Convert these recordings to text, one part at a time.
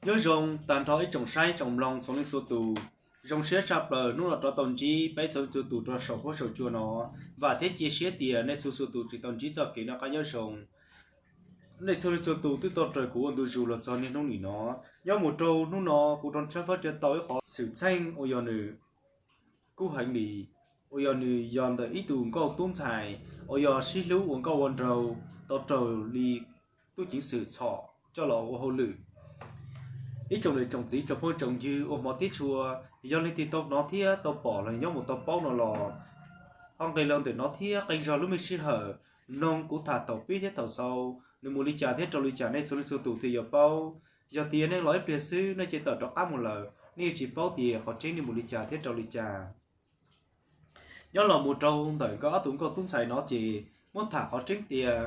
Nyob zoo tag nrho ib tsoom saib tsoom mloog txhua leej txhua tus. Zoo siab tshaj plaws hnub no rov tau ntsib peb txhua leej txhua tus rau saum huab saum cua no. Vam thiab cia siab tias nej txhua txhua tus tsis tau ntsib txoj kev noj qab nyob zoo. Nej txhua leej txhua tus twb tau raws kuv ua ntu zus los txog niaj hnub nim no. Nyob mus rau hnub no kuv rov tshawb fawb rau tau ib qhov xwm txheej uas yog nws kub heev li, uas yog nws yog ntawm ib tug nkauj tub ntxhais uas yog sib hlub ua nkauj ua nraug tau raug li tub ceev xwm txhom coj los ua hauj lwm. Ib tsoom niam tsoom txiv tsoom phooj tsoom ywg ua hmov thiab tshua, yog leej twg tau hnov thiab tau pom los nyob mus tau paub no los ho nqis los ntawm no thiab qee zog lub me sij hawm mloog kuv tham thaum pib thiab thaum xaus nws mus li cas thiab rau li cas nej txhua leej txhua tus thiaj yuav paub. Yog tias nej los ib pliag xwb nej cia tawm rov qab mus lawm nej yuav tsis paub tias qhov tseeb nws mus li cas thiab rau li cas. Nyob los mus rau ntawm nkawd ob tug nkauj tub ntxhais no ces muab tham qhov tseeb tias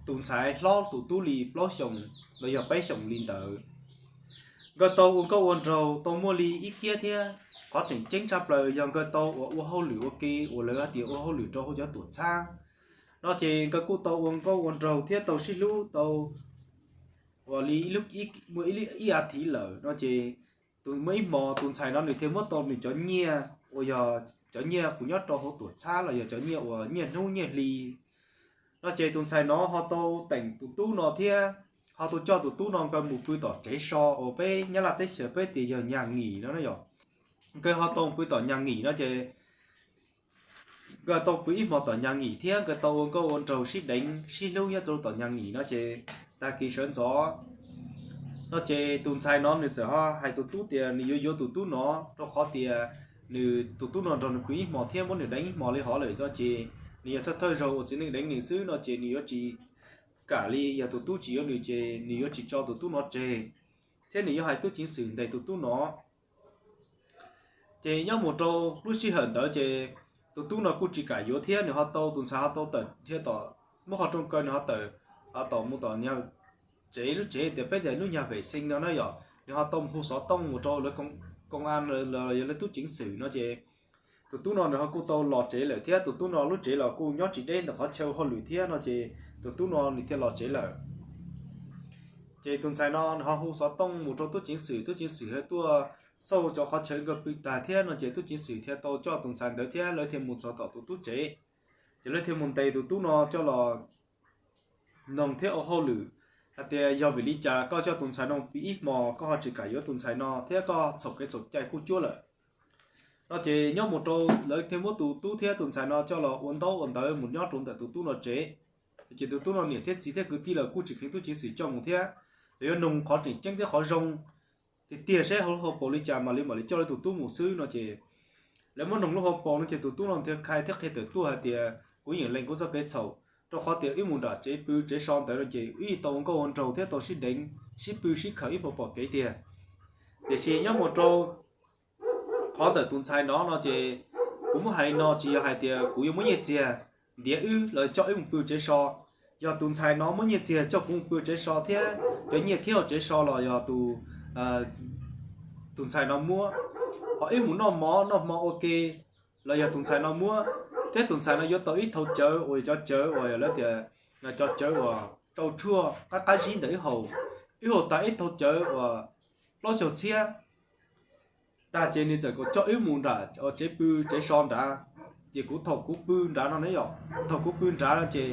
tus ntxhais hlob tus tub li plaub xyoos los yog peb xyoos li ntawd. Nkawd tau ua nkauj ua nraug tau muaj li ib kiab thiab qhov tseem ceeb tshaj plaws yog nkawd tau uas ua hauj lwm ua ke uas lawv hais tias ua hauj lwm rau hauv cov tuam txhab no ces nkawd kuj tau ua nkauj ua nraug thiab tau sib hlub tau uas li ib lub ib a thiv lawm no ces muaj ib hmo tus ntxhais no nws thiaj muab tau nws cov nyiaj uas yog cov nyiaj kuv nyob rau hauv tuam txhab los yog cov nyiaj uas nyiaj hnub nyiaj hli no ces tus ntxhais no ho tau teem tus tub no thiab ho tau coj tus tub no nkawd mus pw tom tsev so uas peb Nyab Laj teb chaws peb tias yog nhà nghỉ no na yom. Nkawd ho tau pw tom nhà nghỉ no ces nkawd tau pw ib hmo tom nhà nghỉ thiab nkawd tau ua nkauj ua nraug sib deev sib hlub nyob rau tom nhà nghỉ no ces tag kis sawv ntxov no ces tus ntxhais no nws txawm ho hais tus tub tias nws yuav yuav tus tub no rau qhov tias nws tus tub no nrog nws pw ib hmo thiab muab nws deev ib hmo li hov lawm no ces nws yog thawj thawj zaug uas txiv neej deev nws xwb no ces nws yuav tsis kam li, yog tus tub tsis yuav nws ces nws yuav tsis tso tus tub no tseg thiab nws yuav hais tub ceev xwm ntes tus tub no. Ces nyob mus rau lub sij hawm ntawd ces tus tub no kuj tsis kam yuav thiab nws ho tau tus ntxhais ho tau tawm dhia tom, muab qhov rooj kaw nws ho tawm tom mus tom tsev, lub tsev tias peb tias lub nhà vệ sinh no na yom, nws ho tau mus hu xov tooj mus rau lawv công an los yog lawv tub ceev xwm no ces tus tub no nws ho kuj tau los tsev lawm thiab tus tub no lub tsev los kuj nyob tsis deb ntawm qhov chaw hauj lwm thiab no ces tus tub no nws thiaj los tsev lawm. Ces tus ntxhais no nws ho hu xov tooj mus rau tub ceev xwm, tub ceev xwm thiaj tuaj xauj cov qhov chaw nkawd pw tag thiab no ces tub ceev xwm thiaj tau coj tus ntxhais ntawd thiab lawv thiaj mus txog tom tus tub tsev. Ces lawv thiaj mus ntes tus tub no coj los noog thiab ua hauj lwm hais tias yog vim li cas koj coj tus ntxhais no pw ib hmos koj ho tsis kam yuav tus ntxhais no thiab koj txhaum kev txhaum cai kuj cuab lawm no ces nyob mus rau lawv thiaj muab tus tub thiab tus ntxhais no coj los ua ntaub ua ntawv mus nyob rau ntawm tus tub no tsev. Ces tus tub no niam thiab txiv thiab kwv tij los kuj tsis kheev tub ceev xwm coj mus thiab, lawv yuav noog qhov tseem ceeb thiab qhov zoo tiag tiag seb hauv lub hauv paus li cas mam li mam li coj lawv tus tub mus xwb no ces lawv muab noog lub hauv paus no ces tus tub no thiaj khai thiab qhia tawm tuaj hais tias kuv yeem lees kuv txoj kev txhaum rau qhov tias wb mus nram tsev pw tsev so ntawd no ces wb tau ua nkauj ua nraug thiab tau sib deev sib pw sib khawm ib puas pom kev tiag. Tiam sis nyob mus rau qhov ntawm tus ntxhais no no ces kuv muab hais li no tsis yog hais tias kuv yuav muab nyiaj txiag ntiav wb los coj wb mus pw tsev so. Yog tus ntxhais no muab nyiaj txiag coj kuv mus pw tsev so thiab cov nyiaj khiab hauv tsev so los yog tus tus ntxhais no muab, ho wb mus noj mov noj hmo ua ke los yog tus ntxhais no muab, thiab tus ntxhais no yuav tau ib thau cawv uas cov cawv uas lawv tias cov cawv uas tsau tshuaj qab qab zib ntawm wb haus. Wb haus tas ib thau cawv uas plaub caug txhiab tag ces nws txawm kom coj wb mus nram tsev pw tsev so nrad. Ces kuv thaum kuv pw nrad no ne yom, thaum kuv pw nrad no ces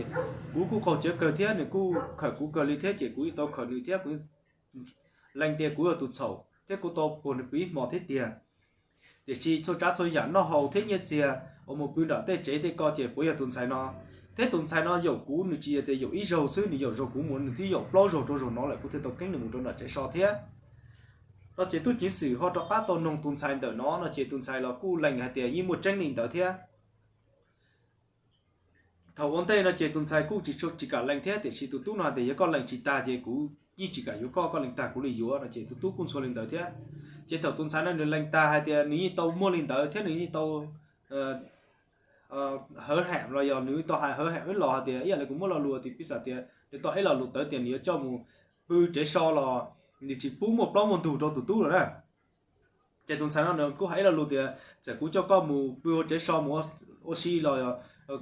kuv kuj qaug cawv kawg thiab nws kuj khawm kuv kawg li thiab ces kuv yeej tau khawm nws thiab kuv lees tias kuv yog tus txhaum thiab kuv tau puag nws pw ib hmo thiab tiag. Tiam sis txhua tsav txhua yam noj haus thiab nyiaj txiag uas mus pw nram tej tsev tej ko ces puav yog tus ntxhais no, thiab tus ntxhais no yaum kuv nws tsis yog tias yaum ib zaug xwb, nws yaum zaug kuv mus nws twb yaum plaub zaug rau zaug no lawm kuv thiaj tau keeb nws mus rau nram tsev so thiab. No ces tub ceev xwm ho rov qab tau noog tus ntxhais ntawm no no ces tus ntxhais los kuj lees hais tias yeej muaj tseeb li ntawd thiab. Thaum ua ntej no ces tus ntxhais kuj tsis tsis kam lees thiab, tiam sis tus tub no hais tias yog koj lees tsis tag ces kuv yeej tsis kam yuav koj, koj lees tag kuv li yuav no ces tus tub kuj ntxhua li ntawd thiab. Ces thaum tus ntxhais no nws lees tag hais tias nws yeej tau muaj li ntawd thiab nws yeej tau hawv ham los yog nws tau hais hawv ham ib los hais tias ib yam li kuv muab lo lus tias piv xam tias nws tau hais ib lo lus tawv tias nws yuav coj mus pw tsev so los nws tsis pub muaj plaub muaj ntug rau tus tub lawm na. Ces tus ntxhais no nws kuj hais ib lo lus tias txawm kuv coj koj mus pw hauv tsev so mus ua si los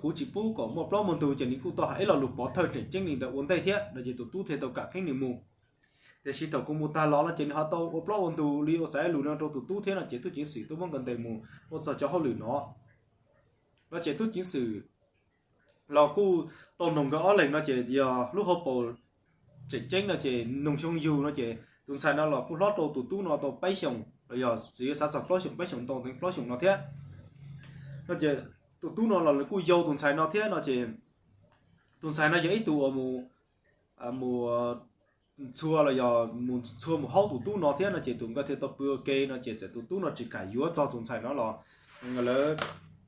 kuv tsis pub kom muaj plaub muaj ntug, ces nws kuj tau hais ib lo lus pov thawj tseem ceeb li ntawd ua ntej thiab no ces tus tub thiaj tau kam keeb nws mus. Tiam sis thaum kuv mus tag los no ces nws ho tau ua plaub ua ntug li ua xaiv lus no rau tus tub thiab no ces tub ceev xwm tuaj muab nkawd ntes mus ua txog cov hauj lwm no no ces tub ceev xwm los kuj tau noog nkawd ob leeg no ces yog lub hauv paus tseem ceeb no ces noog xyoo yug no ces tus ntxhais no los kuj hlob rau tus tub no tau peb xyoos los yog tsis yuav xav txog plaub xyoos peb xyoos ntau teev plaub xyoos no thiab no ces tus tub no los nws kuj yau tus ntxhais no thiab no ces tus ntxhais no yog ib tug uas mus mus ntxhua los yog mus ntxhua mus haub tus tub no thiab no ces tus nkawd thiaj tau pw ua ke no ces txawm tus tub no tsis kam yuav txog tus ntxhais no los lawv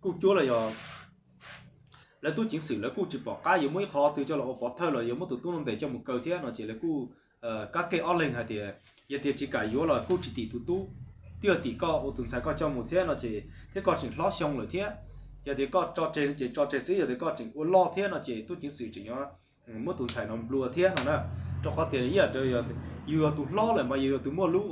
kuj cuab los yog lawv tub ceev xwm lawv kuj tsis pom qab yuav muab ib qho twg coj los ua pov thawj los yog muab tus tub no ntes coj mus kaw thiab no ces lawv kuj kab ke ob leeg hais tias yog tias tsis kam yuav los kuj tsis tim tus tub, twb yog tim koj ua tus ntxhais koj coj mus thiab no ces thiab koj tseem hlob xyoo lawm thiab. Yog tias koj tso tseg no ces tso tseg xwb, yog tias koj tseem ua loj thiab no ces tub ceev xwm tseem yuav muab tus ntxhais no nplua thiab no na. Rau qhov tias ib yam yus yog tus hlob lawm mas yus yog tus muaj lub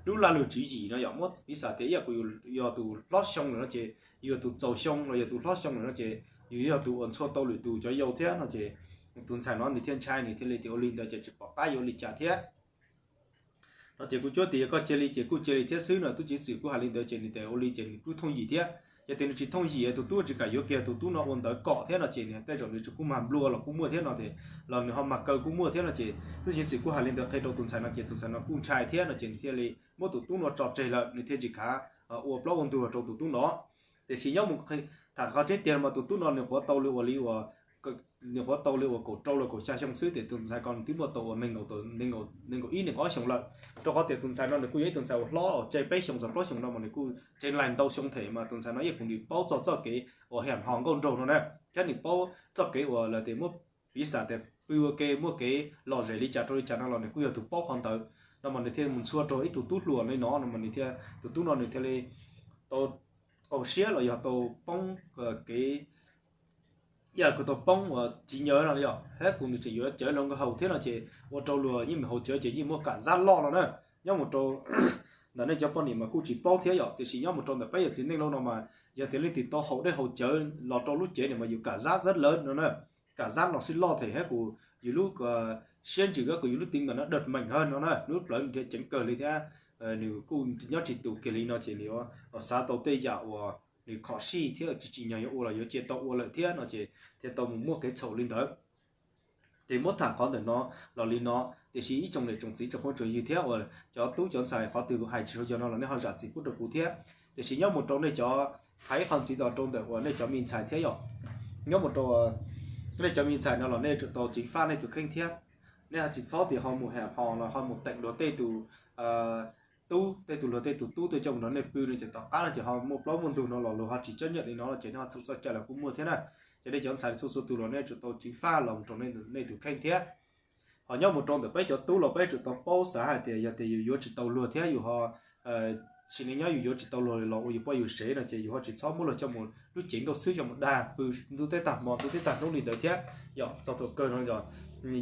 lub laj lug tswv yim no yog muab piv xam tias ib yam kuv yog tus hlob xyoo lawm no ces yus yog tus txaus xyoo los yog tus hlob xyoo lawm no ces yus yog tus uas ntxhua tau lwm tus cov yau thiab no ces tus ntxhais no nws thiaj ntshai nws thiaj li tias ua li ntawd ces tsis pom qab yuav ua li cas thiab no ces kuv cuab tias yog koj cia li ces kuj cia li thiab xwb no tub ceev xwm kuj hais li ntawd ces nws tias ua li ces nws kuj thooj yim thiab. Yog tias nws tsis thooj yim tus tub tsis kam yuav kiag tus tub no ua ntawd kom thiab no ces nws tej zaum nws tsis kuj mag nplua los kuj muaj thiab no ces los nws ho mag kaw kuj muaj thiab no ces tub ceev xwm kuj hais li ntawd qhia rau tus ntxhais no ces tus ntxhais no kuj ntshai thiab no ces nws thiaj li muab tus tub no tso tseg lawm nws thiaj tsis kav ua plaub ua ntug los rau tus tub no. Tiam sis nyob mus tham qhov tseeb tiag mas tus tub no nws qhuav tau li uas li uas nws qhuav tau li uas kaum rau los kaum xya xyoo xwb tias tus ntxhais ko nws twb muaj tau uas nees nkaum ib nees nkaum ob xyoos lawm. Rau qhov tias tus ntxhais no nws kuj yog ib tug ntxhais uas hlob tseg peb xyoos txog plaub xyoos no mas nws kuj tseem laig ntau xyoo them mas tus ntxhais no yeej kuj nws paub txog txoj kev uas hais ho nkauj nraug no na, thiab nws paub txoj kev uas lawv tias muab piv xam tias pw ua ke muaj kev lom zem li cas rau li cas no los nws kuj yog tus paub qhov ntawd no mas nws thiaj mus ntxhua rau ib tug tub hluas li no no mas nws thiaj tus tub no nws thiaj li tau qaug siab los yog tau poob kev ib yam kuj tau poob uas tsis nyiam no yog thiab kuj nws tseem yuav cawv hluas nkauj haus thiab no ces ua rau luag yeej mus haus cawv ces yeej muaj kam zab loj no na. Nyob mus rau ntawm nej cov poj niam mas kuj tsis paub thiab yom, tiam sis nyob mus rau ntawm peb yam txiv neej lauj no mas yog tias leej twg tau haus dej haus cawv los rau lub cev no mas yus kam zab zab lawv no na, kam zab los sib loj them thiab kuj yus lub siab ntsws kuj yus lub teeb meem no dawm meem hawb no na, lub plawv nws thiaj ceev kawg li thiab nws kuj nyob tsis tus kiag li no ces nws xav tau tej yam uas nws khom sij thiab tsis tsim nyog yuav ua los yuav cia tau ua lawm thiab no ces thiaj tau mus muaj kev txhaum li ntawd. Ces muab tham qhov ntawm no los li no, tiam sis ib tsoom niam tsoom txiv tsoom phooj tsoom ywg thiab uas cov tub cov ntxhais qhov twg kuv hais tsis tau yog no los nej ho zam txim pub rau kuv thiab. Tiam sis nyob mus rau nej cov, hais ib qho ntxiv tos rau ntawm uas nej cov me ntxhais thiab yom, nyob mus rau nej cov me ntxhais no los nej tsum tau ceev faj nej tus kheej thiab. Nej ho tsis txhob tias ho mus ham hos los ho mus teem luag tej tus tub, tej tus luag tej tus tub tej coj mus nrog nej pw no ces tom qab no ces ho muaj plaub muaj ntug no los luag ho tsis tseeb nyiam li no no ces nej ho txhaum txoj cai los kuj muaj thiab na. Ces nej cov ntxhais txhua txhua tus los nej tsum tau ceev faj los rau nej tus kheej thiab. Ho nyob mus rau ntawm peb cov tub los peb tsum tau paub xav hais tias yog tias yus yuav tsis tau luag thiab yus ho sim neej nyob yus yuav tsis tau luag los ua yus poj yus sev no ces yus ho tsis txhob muab luag coj mus lub cev nkauj xwb coj mus dag pw ntuj teb tag hmo ntuj teb tag hnub li ntawd thiab. Yog txog thaum kawg no yog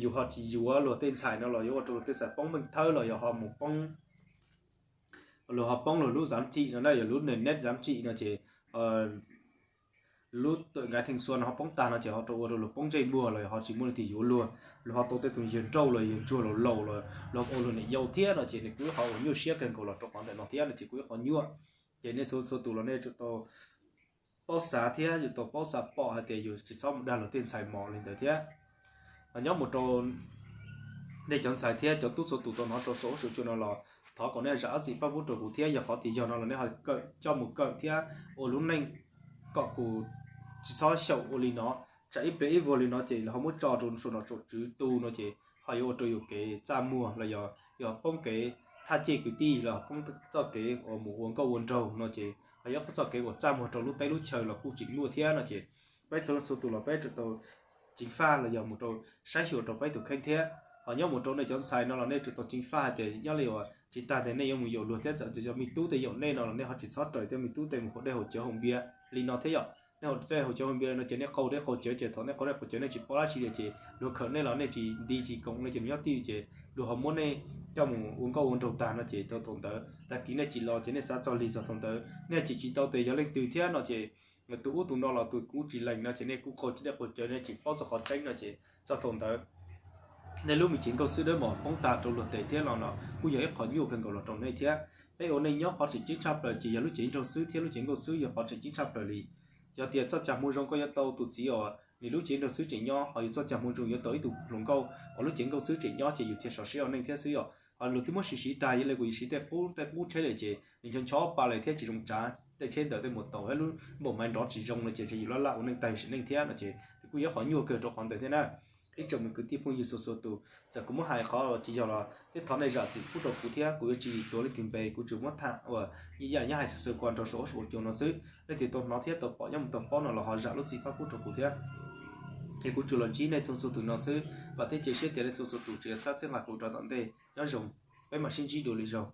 yus ho tsis yuav luag tej ntxhais no los yuav ua rau luag tej ntxhais poob meej thawb los yog ho mus poob, luag ho poob luag lub xav tsim no na, yog lub nws neb xav tsim no ces lub tawm nkav theej xua no ho poob tag no ces ho rau ua rau luag poob ntsej muag los ho tsis muaj leej twg yuav luag, luag ho tau tej tus yawg nrauj los yawg ntsuag laus laus los luag ua luag niam yau thiab no ces nws kuj ib qho uas nyuaj siab kawg nkaus los rau qhov ntawm no thiab no ces kuj ib qho nyuaj. Ces nej txhua txhua tus los nej tsum tau paub xav thiab yus tau paub xav pom hais tias yus tsis txhob mus dag luag tej ntxhais mos li ntawd thiab. Nyob mus rau nej cov ntxhais thiab cov tub txhua tus tau hnov rau saum huab saum cua no los thov kom nej zam lub txim paj pub rau kuv thiab yog qhov tias yog no los nej ho kawm coj mus kawm thiab ua lub neej kom kuv tsis txhob xyaum ua li no. Tsam ib pliag ib vuag li no ces lawv ho muab tso rau saum nom saum tswv tu no ces ho yuav ua rau yus kev txaj muag los yog yog poob kev thaj ceg kwv tij los poob txoj kev uas mus ua nkauj ua nraug no ces ho yuav poob txoj kev uas txaj muag rau lub teb lub chaw los kuj tseem muaj thiab no ces peb txhua leej txhua tus los peb tsum tau ceev faj los yog mus rau saib xyuas rau peb tus kheej thiab. Ho nyob mus rau nej cov ntxhais no los nej tsum tau ceev faj hais tias nyob li uas tsis tas tias nej yuav mus yaum luag thiab txawm tias cov me tub tej yaum nej no los nej ho tsis txhob raws tej me tub tej mus haus dej haus cawv haus npias li no thiab yom. Nej haus dej haus cawv haus npias no ces nej qaug dej qaug cawv ces thaum nej qaug dej qaug cawv nej tsis paub dab tsi li ces luag khawm nej los nej tsis nti tsis koom li ces nyob twj ywm ces luag ho muab nej coj mus ua nkauj ua nraug tag no ces thaum ntawd tag kis nej tsis los ces nej xav txog lig txog thaum ntawd nej tsis tsis tau tias yog leej twg thiab no ces tus ub tus no los tus kuv tsis lees no ces nej kuj qaug dej qaug cawv nej tsis paub txog qhov tseeb no ces txog thaum ntawd nej lub me cev nkauj xwb dawb mos poob tag rau luag tes thiab no los kuj yog ib qho nyuaj kawg nkaus los rau nej thiab. Peb ua neej nyob qhov tseem ceeb tshaj plaws ces yog lub cev nraug xwb thiab lub cev nkauj xwb yog qhov tseem ceeb tshaj plaws li. Yog tias txoj cag hmoo zoo koj yuav tau tus txiv uas nws lub cev nraug xwb tseem nyob, ho yus txoj cag hmoo zoo yuav tau ib tug hluas nkauj uas lub cev nkauj xwb tseem nyob ces yus thiaj sov siab ua neej thiab xwb yom. Ho luag twb muab siv siv tag, yog li kuv yuav siv tej qub tej qub tsheb lawm ces nws ncho ncho pa lawm thiab tsis zoo tsav, tej tsheb ntawm tej mus taus thiab lub npaum maiv nrov tsis zoo no ces yus laj laj ua neej tag yus sim neej thiab no ces kuj yog qhov nyuaj kawg rau qhov ntawd thiab na. Ib tsoom me kwv tij phooj ywg txhua txhua tus, txawm kuv muab hais qhov tsis yog los thiab thov nej zam txim pub rau kuv thiab kuv yuav tsis tuav leej twg npe, kuv tsuas muab tham uas ib yam nyob hais xwb xwb kuv rau saum huab saum cua no xwb. Leej twg tau hnov thiab tau pom nyob mus tau paub no los ho zam lub txim pab pub rau kuv thiab. Es kuv tsuas los ntsib nej txhua txhua tus no xwb, vam thiab cia siab tias nej txhua txhua tus tseem yuav txhawb txhawb nqa kuv rau tom ntej. Nyob zoo, peb mam sib ntsib dua lwm zaug.